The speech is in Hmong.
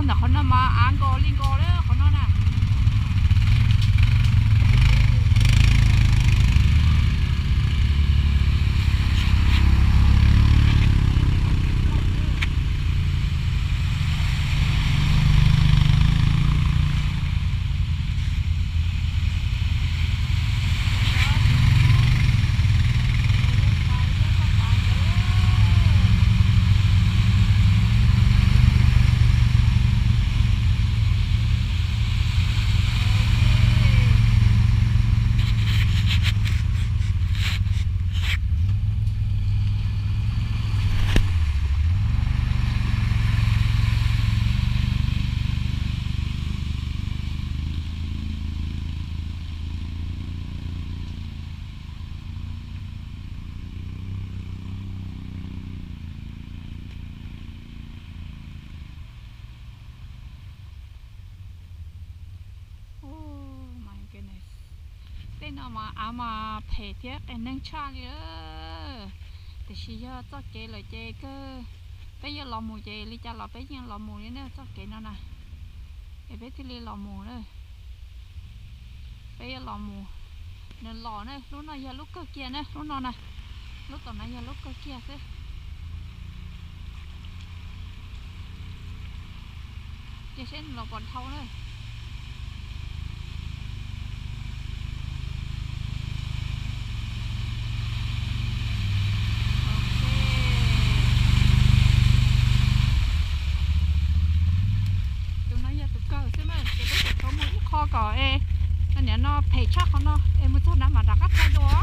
Ntawm qhov no mas av nkaus li nkaus li qhov no na. Tej no mas av mas phem thiab qias neeg tshaj li. Tiam sis yog txoj kev lawm ces kawg, peb yuav los mus ces li cas los peb yeej los mus li na txoj kev no na. Es peb thiaj li los mus na. Peb yuav los mus, nws los na, lub no yog lub kawg kiag na, lub no na, lub tom no yog lub kawg kiag xwb. Cia seb nws los puas dhau na. Tus no yog tus kawg xwb na, ces peb tseem tshuav mus ib qho kom es, niam no phem tshaj qhov no es mus txog na mam rov qab thaij dua.